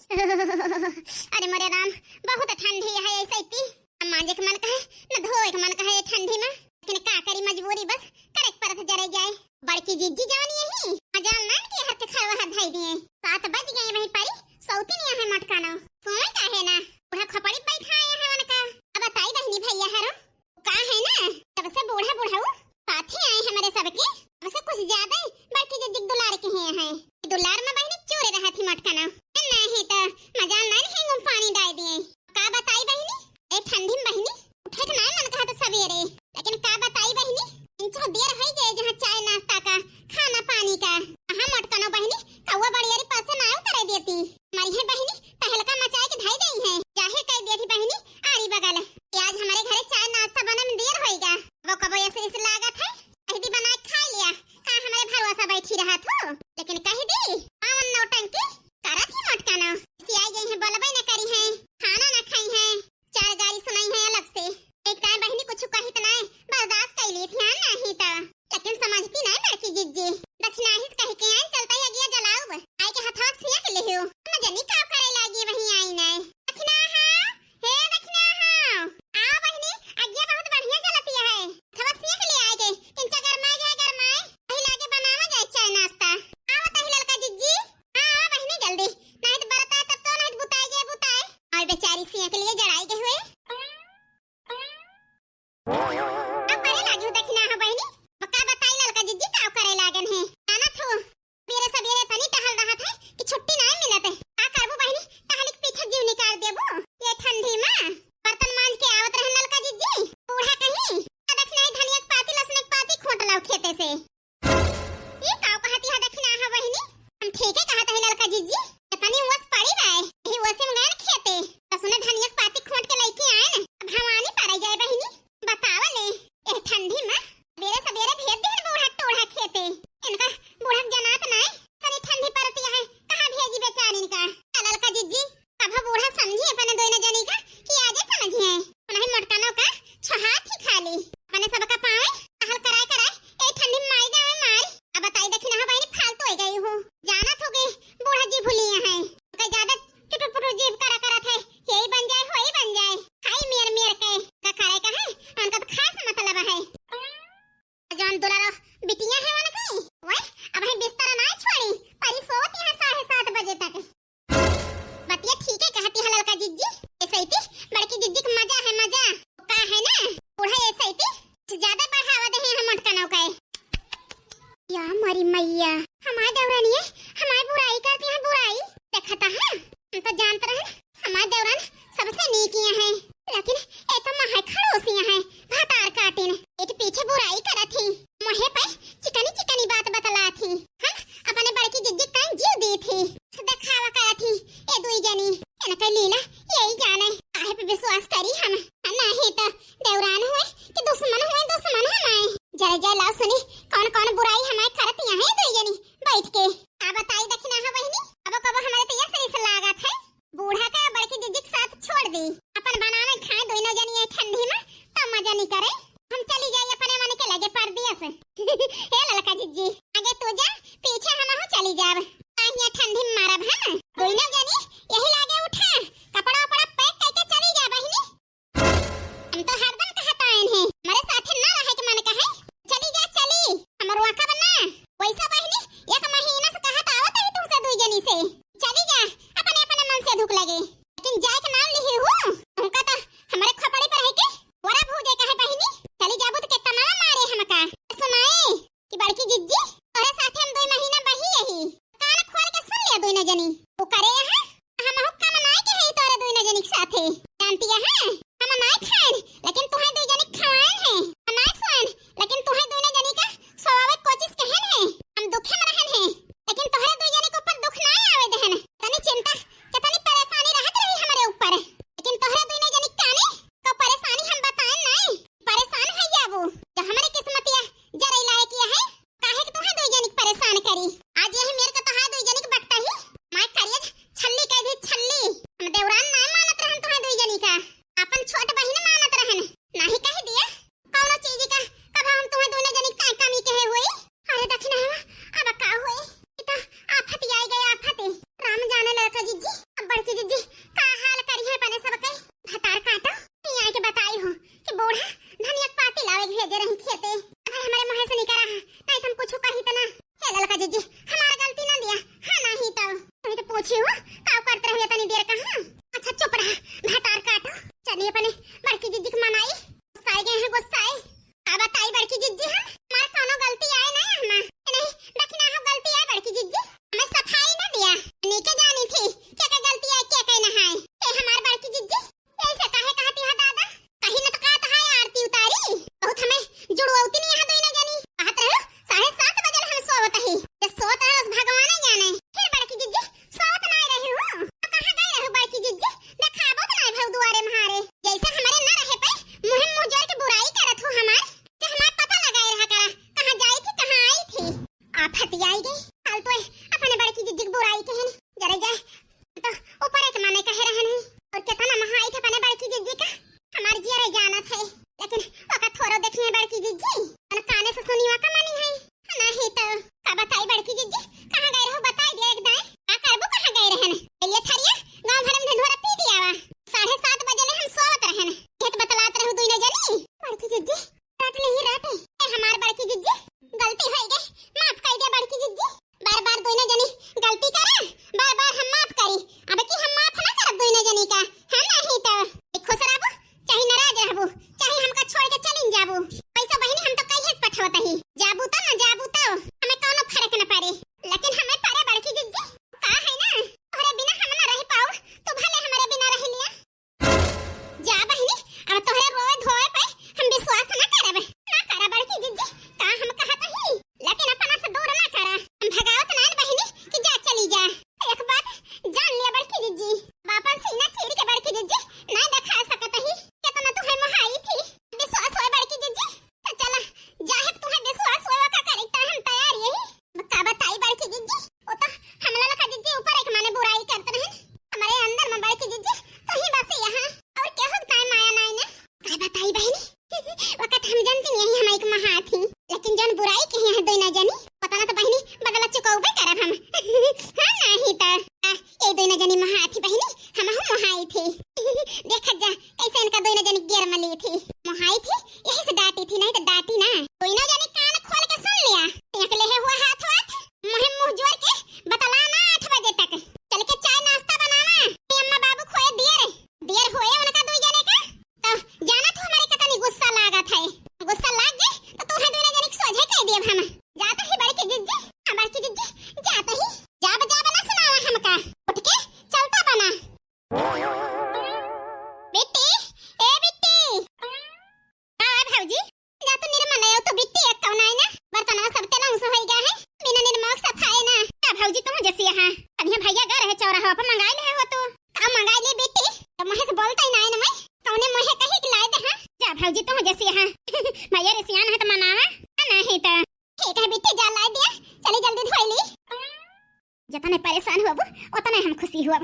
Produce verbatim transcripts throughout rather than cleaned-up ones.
अरे मोरे राम, बहुत ठंडी है ऐसे इतनी। न मांजे के मन कहे, न धोए के मन कहे ये ठंडी में। लेकिन का करी, मजबूरी बस, करे के परत जरे जाए। बड़की जिज्जी जवन यही, मजाल नान के हर के खरवा हाथ धई दिए। सात बज गए वहीं परी, सौती नहीं है मटकानो। सोए का है ना, बूढ़ा खोपड़ी बैठा आया है उनका। अब बताई बहनी भैया हरो, का है ना, तब से बूढ़ा बुढ़ऊ साथे आए हमरे सबके, तब से कुछ ज्यादा ही बड़की जिज्जी के दुलार के हैं, हैं। दुलार में बहनी चूरे रहा थी मटकाना। नहीं तो मजाल नान है गुम पानी डाल दिए। का बताई बहनी, ए ठंडी में बहनी, उठे के नाय मन कहत सवेरे, लेकिन का बताई बहनी, इंचो देर होई गए जहाँ चाय नाश्ता का, खाना पानी का। हाँ मटकानो बहनी, कौआ बड़ियारी पर से नाय उतरे देती। मरी है बहनी, तहलका मचाए के धई गई है। जाहिर कर दिया थी बहनी, आरी बगल कि आज हमारे घरे चाय नाश्ता बने में देर होएगा। वो कबो ऐसे इस लागत है, कह दी बनाए खा लिया, का हमारे भरोसा बैठी रहा थू। लेकिन कह दी, पावन नौटंकी करत ही मटकाना। सियाई गई है, बोलबे न करी है, खाना न खाई है, चार गारी सुनाई है अलग से। एक टाइम बहनी कुछ कहित नाय, बर्दाश्त कर ली थी, हाँ, नहीं तो। लेकिन समझती नाय बड़की जिज्जी, दक्षिणाहिस कह के आइन, चलता ही अगिया जलाउब, आए के हथवा सेंक लेहु। हम जनी का करे लागी वहीं आई नाय। दक्षिणा हा, हे दक्षिणा हा, आओ बहनी, अगिया बहुत बढ़िया जलती है, हथवा सेंक ले आए के, किंचा गरमाए जाए गरमाए, वही लागे बनावा जाए चाय नाश्ता। आओ तही ललका जिज्जी, हाँ आओ बहनी जल्दी, नहीं तो बरत है तब तो, नहीं तो बुताए गए बुताए। और बेचारी सिया के लिए जड़ाई गए हुए। अब करे लागी हूँ दक्षिणा हो बहनी, वो का बताई ललका जिज्जी का करे लागन है। जाना थू, सबेरे सबेरे तनी टहल रहा था कि छुट्टी नहीं मिलत है। का करबू बहनी, टहल के पीछे जीव निकाल देबू। ये ठंडी में बर्तन मांज के आवत रहन ललका जिज्जी, बूढ़ा कहीं, दक्षिणा ही धनिया के पाती, लहसुन के पाती खोट लाओ खेते से। ये काव कहती है दक्षिणा हा बहिनी? हम ठीके कहत है ललका जिज्जी, इतनी उमस पड़ी रहे, यही उमस में गए न खेते, त सुने धनिया के पाती खोट के लइके आए न, अब भवानी पड़ जाए बहिनी। बतावा ले, ए ठंडी में सबेरे सबेरे भेज दिहन बूढ़ा टोढ़ा खेते, इनका बूढ़ा के जनात नाय, तनी ठंडी पड़ती है, कहाँ भेजी बेचारिन का। आ ललका जिज्जी, कभो बूढ़ा समझी अपने दोनों जनी का कि आजे समझी है। उन्हें मोटकनो का छहात ही खाली। अपने सबका पावे, टहल कराए कराए, ए ठंडी में मारी गावे मारी। अब बताई दक्षिणा हो बहिनी फालतू हो गई हो। जानत हो गई, बूढ़ा जी भूली है। उनका ज्यादा चुटुर पुटुर जीभ करा करत है। यही बन जाए, होई बन जाए। खाई मेर मेर के, का करे का है? उनका तो खाए से मतलब है। जौन दुलारो बिटिया है उनकी, वही अब है बिस्तर ना छोड़ी, परी सोवत यहाँ साढ़े सात बजे तक। बतिया ठीके कहती है ललका जिज्जी। ऐसे ही थी, बड़की जिज्जी के मजा है, मजा। का है ना, बूढ़ा ऐसे ही थी, ज्यादा बढ़ावा दे हैं हम मोटकनो का। या मोरी मैया, हमारे देवरानी है, हमारी बुराई करती है, बुराई। देखता है, हम तो जानते रहे, हमार देवरान सबसे नीक यहाँ है, लेकिन ए तो महा खड़ूस यहाँ है, भतार काटिन। एक पीछे बुराई करत ही, मोहे पे चिकनी चिकनी बात बतलात ही। हम अपने बड़की जिज्जी का जीव दी थी, से दिखावा करत ही। ए दुई जनी, इनका लीला यही जाने, काहे पे विश्वास करी हम। नहीं तो देवरान हुए कि दुश्मन हुए, दुश्मन हमारे। जरा जरा लाओ सुनी, कौन कौन बुराई हमारे करत यहाँ है दुई जनी बैठ के। का बताई दक्षिणा हो बहिनी, अब कब हमारे तो ये सही से लागत है। बूढ़ा का बड़की जिज्जी के साथ छोड़ दी, अपन बनावे खाए दोनों जनी ये ठंडी में, तब मजा नहीं करे। हम चली जाई अपने मन के लगे परदेस। हे ललका जिज्जी, आगे तू जा, पीछे हम हो चली जाब। काहे ठंडी में मारब हम दोनों जनी, यही लागे उठा, कपड़ा उपड़ा पैक करके चली जा बहिनी। हम तो हरदम कहत आयन है, हमारे साथे ना रहे के मन कहे, चली जा चली, हमर वाका बना। वैसा बहिनी, एक महीना से कहत आवत है तुमसे दुई जनी से, चली जा, अपने अपने मन से दुख लगे, लेकिन जाए के नाम लिही हूँ, उनका तो हमारे खोपड़ी पर है के वरा भूजे कहे बहिनी, चली जाबू तो कितना मारे हमका। सुनाए कि बड़की जिज्जी, तोरे साथे हम दुई महीना बही यही, कान खोल के सुन लिया दुई न जनी, वो करे यहाँ हम हुक्का मनाए के है तोरे दुई न जनी के साथे, जानती है हम नाय खाएन, लेकिन तुहे दुई जनी खवाएन है। हम नाय सोएन, लेकिन तुहे दुई जनी का सोआवे कोशिश कहन है। हम दुखे में रहन है, लेकिन तोहरे दुई जनी के ऊपर दुख नाय आवे देहन। तनी चिंता, कितनी परेशानी रहत रही हमरे ऊपर, लेकिन तोहरे दुई जनी काने को परेशानी हम बताएन नाय। परेशान है जाबू, जो हमरे किस्मतिया जरे लायक ये है। काहे के तुहे दुई जनी के परेशान करी? आज यही मेर के तोहार दुई जनी के बकता ही, माय करिए छल्ली कह दी, छल्ली। हम देवरान नाय मानत रहन तुहे दुई जनी का, अपन छोट बहिन मान का करत रहे तनी देर का, हाँ? अच्छा चुप रहा, भतार काटो। चली अपने बड़की जिज्जी के मनाई, गुस्साए गए हैं, गुस्साए। का बताई बड़की जिज्जी हम, हमार कौनो गलती आए ना हमा। नहीं, दखिना हो गलती आए बड़की जिज्जी, हमें सफाई ना दिया। नीके जानी थी, के के गलती आए, के के ना आए। ए हमार बड़की जिज्जी, ऐसे काहे कहती है दादा? कहीं न तो कहत है आरती उतारी, बहुत हमें जुड़वती नहीं है दोनों जनी। कहत रहो, साढ़े सात बजे हम सोवत ही, जे सोवत रहो भगवान जाने। फिर बड़की जिज्जी, सोवत नहीं रही हूँ। तो कहाँ गई रहू बड़की जिज्जी? देखाबो तो नहीं भऊ दुआरे म्हारे। जैसे हमारे न रहे पे मुँह मुँह जोर के बुराई करत हो हमार। ते हमार पता लगाए रहा करा, कहाँ जाई थी, कहाँ आई थी। आफत आई गई। कल तो अपने बड़की जिज्जी की बुराई कहन, जरे जाए तो ऊपर एक माने कहे रहन है। और कितना महाई थे अपने बड़की जिज्जी का, हमार जिया रे जानत है। लेकिन ओका थोरो देखी है बड़की जिज्जी, और काने से सुनी ओका मानी है। नहीं तो का बताई बड़की जिज्जी, कहाँ गए रहो बताई दिया एक दाएं। का करबो कहाँ गए रहन? एलिए थरिया गाँव भर में ढिंढोरा पी दिया वा। साढ़े सात बजे ले हम सोवत रहन। खेत बतलात रहू दुइनो जनी। बड़की जिज्जी, रात नहीं रात है। ए हमार बड़की जिज्जी, गलती होई गई, माफ कर दे बड़की जिज्जी। बार बार दुइनो जनी गलती करा, बार बार हम माफ करी। अब की हम माफ ना करब दुइनो जनी का। हम नहीं तो एक खुश रहबो, चाहे नाराज रहबो, चाहे हमका छोड़ के चलिन जाबो। पैसा बहिनी हम तो कहिए से पठवत ही। जाबू तो ना जाबू तो हमें कौनो फर्क न पड़े, लेकिन हमें पड़े बड़की जिज्जी। का है ना, तोहरे बिना हम ना रह पाऊ, तू भले हमारे बिना रह लिया। जा बहिनी, अब तोहरे रोए धोए पे हम विश्वास ना करब। ना करा बड़की जिज्जी, का हम कहत ही, लेकिन अपना से दूर ना करा। हम भगावत नान बहिनी कि जा चली जा। एक बात जान लिया बड़की जिज्जी, बापन सीना चीर के बड़की जिज्जी ना दिखा सकत ही। कितना तुहे मोहाई थी, विश्वास होए बड़की जिज्जी। तो चला, जाहे तुहे विश्वास होए का करे, ता हम तैयार यही। का बताई बड़की जिज्जी, वो तो हमला लखा जिज्जी ऊपर एक माने बुराई करत रहन। हमारे अंदर में बड़की जिज्जी, तू ही बसी यहाँ, और केहू ताई माया नाई ना। का बताई बहिनी, वक्त हम जानती नहीं हम एक महा थी, लेकिन जौन बुराई के यहाँ दोनों जनी, पता ना तो बहिनी बदला चुकाउबे करब हम। हाँ नहीं तो, आ, ये दोनों जनी महा थी बहिनी, हम हम महा आई थी। देखत जा, कैसे इनका दोनों जनी गेर मली थी, महा आई थी, यही से डांटी थी, नहीं तो डांटी ना। दोनों जनी कान खोल के सुन लिया, एक लेहे हुआ हाथ वाथ, मुँह मुँह जोर के बतला ना आठ बजे तक। चल के चाय नाश्ता बनावा, ये अम्मा बाबू खोए दिए रे, दियर होए उनका दुई जने का। तो जाना तू हमारे कितनी गुस्सा लागत है, गुस्सा लाग गए तो तू है दोनों जने के सोझे कह दिए हम। जाता ही बड़की जिज्जी, हाँ बड़की जिज्जी, जाता ही। जाब जाब ना सुनावा हमका, उठ के चलता बना। बिट्टी, ए बिट्टी। का है भौजी? जा तू निरमा ले आउ तो बिट्टी एक कौन आई ना, बर्तनवा सब तेलंग से होई गया है, बिना निरमा के सफाई ना। का भौजी तू जैसी यहाँ, अनिया भैया गए रहे चौराहा पर मंगाई ले हो तू। का मंगाई ले बिट्टी? तो मुँह से बोलता ही ना है ना मैं, कौने मुँह कही कि लाई दे हाँ? जा भौजी तू जैसी यहाँ, भैया रे सियान है तो मनावा, आ नहीं तो। ठीक है बिट्टी जा लाई दिया, चली जल्दी धोई ली। जितने परेशान होबू उतने हम खुशी होब।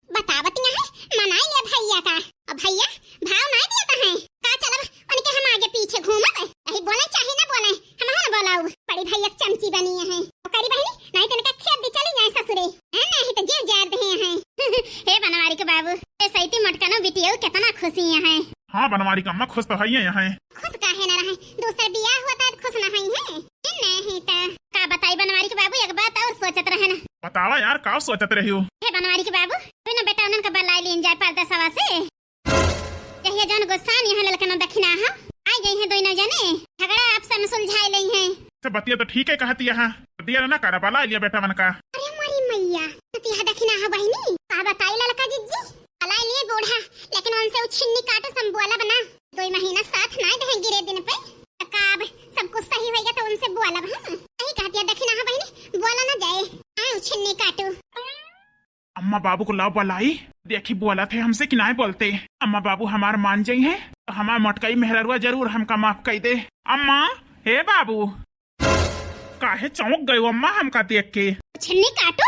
बतावत यहाँ है, मनाई लिया भैया का। अब भैया भाव ना दिया तो है। का चलब उनके हम आगे पीछे घूमब? यही बोले चाहे ना बोले, हम ना बोलाऊ। बड़ी भैया के चमची बनी है। ओ करी बहिनी, नहीं तो इनका खेत दी चली जाए ससुरे। हैं, नहीं तो जीव जाए दे हैं। हे बनवारी के बाबू, ए सैती मोटका ना बिटिया कितना खुशी है। हाँ बनवारी का अम्मा खुश तो है ही है। खुश काहे ना रहे, दूसर बियाह होता है तो खुश ना है, है? नहीं तो। का बताई बनवारी के बाबू, एक बात और सोचत रहे ना। बतावा यार, का सोचत रही हो? हे बनवारी के बाबू, तू ना बेटा उन्हन का बलाई लीन जाए परदेसवा से। जहिया जौन गोसाईं यहाँ ललकना दखिना हो, आई गई हैं दोनों जने, झगड़ा आपस में सुलझाए लई हैं। से बतिया तो ठीक है कहती यहाँ, देर ना करा, बलाई लिया बेटा मन का। अरे मोरी मैया, तो तिहा दखिना हो बहिनी, का बताई ललका जिज्जी, बलाई लिए बूढ़ा, लेकिन उनसे उछिन्नी काटो संबोला बना। दो महीना साथ ना दे गिरे दिन पे, तो का अब सब कुछ सही होइगा तो उनसे बोलब हम। यही कहती है दखिना हो बहिनी, बोला ना जाए। हाँ, उछिन्नी काटू। अम्मा बाबू को लाओ बलाई, देखी बोलत है हमसे कि नाय बोलते। अम्मा बाबू हमार मान जाई है तो हमार मोटकई मेहररुआ जरूर हमका माफ कई दे। अम्मा, हे बाबू, काहे चौंक गयो अम्मा हमका देख के? उछिन्नी काटू,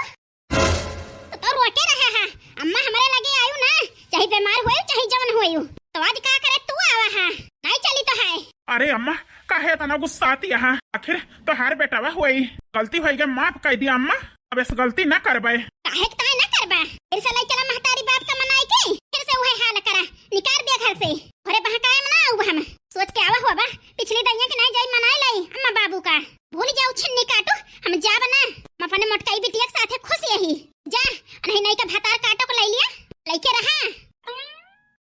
तो, तो रोके रहा है। अम्मा हमारे लगे आयु ना, चाहे बीमार होयु, चाहे जवन होयु। तो आज का करे तू आवा है? नहीं चली तो है। अरे अम्मा, काहे इतना गुस्साती है? आखिर तोहार बेटवा होई, गलती होई गई, माफ कर दिया अम्मा, अब ऐसे गलती ना करबे। काहे के ताय ना करबा? फिर से लई चला महतारी बाप का मनाई के, फिर से वही हाल करा, निकाल दिया घर से। घरे बहकाए में ना आऊ हम। सोच के आवा हुआ बा, पिछली दैया के नहीं जाई मनाई लाई अम्मा बाबू का। भूल जाओ छिन्नी काटू, हम जाब ना। हम अपने मोटकाई बिटिया के साथे खुश यही। जा, अरे नहीं का भतार काटो को लइ लिया, लइके रहा।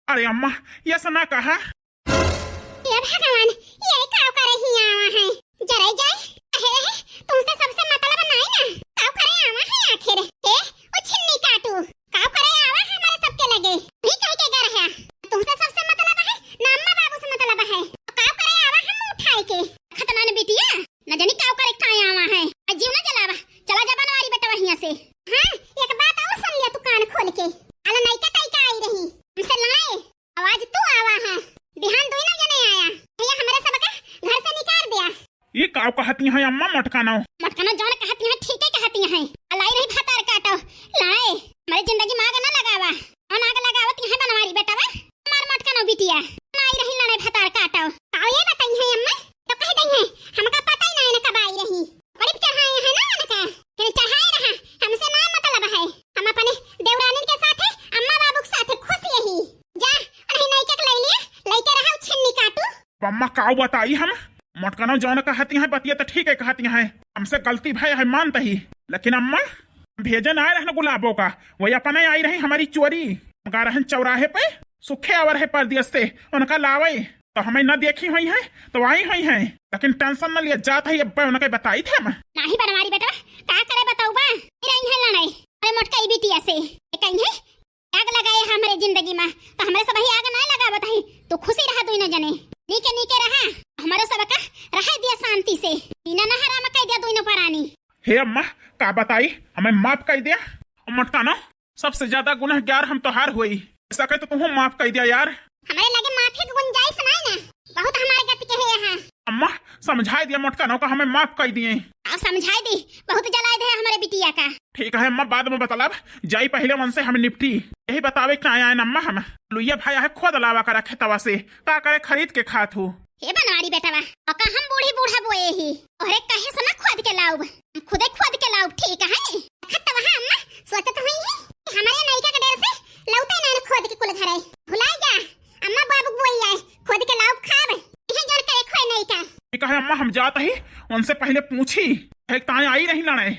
अरे अम्मा, ये सना कहा। हे भगवान, ये काव करे ही आवा है? जरे जाए, अहे रहे, तुमसे सबसे मतलब नाई ना। काव करे आवा है आखिर? हे, ओ छिन्नी काटू, काव करे आवा है हमारे सबके लगे? भी कह के गर है, तुमसे सबसे मतलब है, ना अम्मा बाबू से मतलब है। काव करे आवा है मुंह उठाए के? खतना ने बिटिया, न जानी काव करे खाए आवा है। आ जीव ना जलावा, चला जा बनवारी बेटवा हियां से। हाँ, एक बात और सुन लिया तू कान खोल के। अला नइका तइका आई रही, हमसे लड़ाए। आवाज तू आवा है, बिहान दुई ना जने आया। भैया हमरे सबका घर से निकाल दिया। ये काव कहती हैं अम्मा मोटकानो? मोटकानो जौन कहती हैं, ठीके कहती हैं। अलाई रही भतार काटो, लाए, हमारी जिंदगी में आग ना लगावा। कौन आग लगावत हैं बनवारी बेटवा? मार मोटकानो बिटिया, ना आई रही लड़ाई भतार काटो। काव ये बताई हैं अम्मा, तो कह दई हैं, हमका पता ही ना है ना कब आई रही। बड़ी चढ़ाए हैं ना उनका, फिर चढ़ाए रहा, हमसे ना मतलब है। हम अपने देवरानी के साथे, अम्मा बाबू के साथे खुश यही। जा, अरे नइका के लइ लिया, लइके रहा छिन्नी काटू। अम्मा काव बताई हम? मोटकानो जौन कहती हैं बतिया तो ठीक है कहती हैं, हमसे गलती भय है मानत ही, लेकिन अम्मा भेजे ना आए रहन गुलाबो का, वही अपने आई रही हमारी चोरी। गा रहन चौराहे पे, सुखे आवर है परदेस से, उनका लावे तो हमें न देखी हुई है तो आई हुई है, लेकिन टेंशन न लिया जात है, अब उनके बताई थे हम। नाही बनवारी बेटवा, का करे बताऊ बा? रही है लड़ाई। अरे मोटका ई बिटिया से, ये कहीं है आग लगाए है हमरे जिंदगी में, तो हमरे सब ही आग ना लगावत है। तू खुशी रहा दुइनो जने, नीके नीके रहा, हमरे सब का रहे दिया शांति से, जीना ना हराम कह दिया दुइनो परानी। हे अम्मा, का बताई, हमें माफ कर दिया। मोटकानो, सबसे ज्यादा गुनहगार हम तोहार होई, सके तो तुहू माफ कर दिया यार। हमरे लगे माफी के गुंजाइश नहीं ना, बहुत हमारे गति के है यहाँ। अम्मा, समझाई दिया मोटकानो का, हमें माफ कर दिए। अब समझाई दी, बहुत जलाए दे हमरे बिटिया का। ठीक है अम्मा, बाद में बतलब, जाई पहले उनसे हम निपटी। यही बतावे के आया है अम्मा, हम लुइया भाई है खोद लावा करा खेतवा से, का करे खरीद के खात हूँ। हे बनवारी बेटवा, ओका हम बूढ़ी बूढ़ा बोए ही, ओहरे कहे से ना खोद के लाउब, हम खुदे खोद के लाउब, ठीक है? खत वहाँ अम्मा सोचत हुई है कि हमारे नइका के डर से लौटे ना खोद के कुल घरे। भुलाई जा, अम्मा बाबू बोई आए, खोद के लाउब खाब, यही जोर करे खोए नइका। ठीक है अम्मा, हम जात ही, उनसे पहले पूछी, है ताए आई रही लड़े।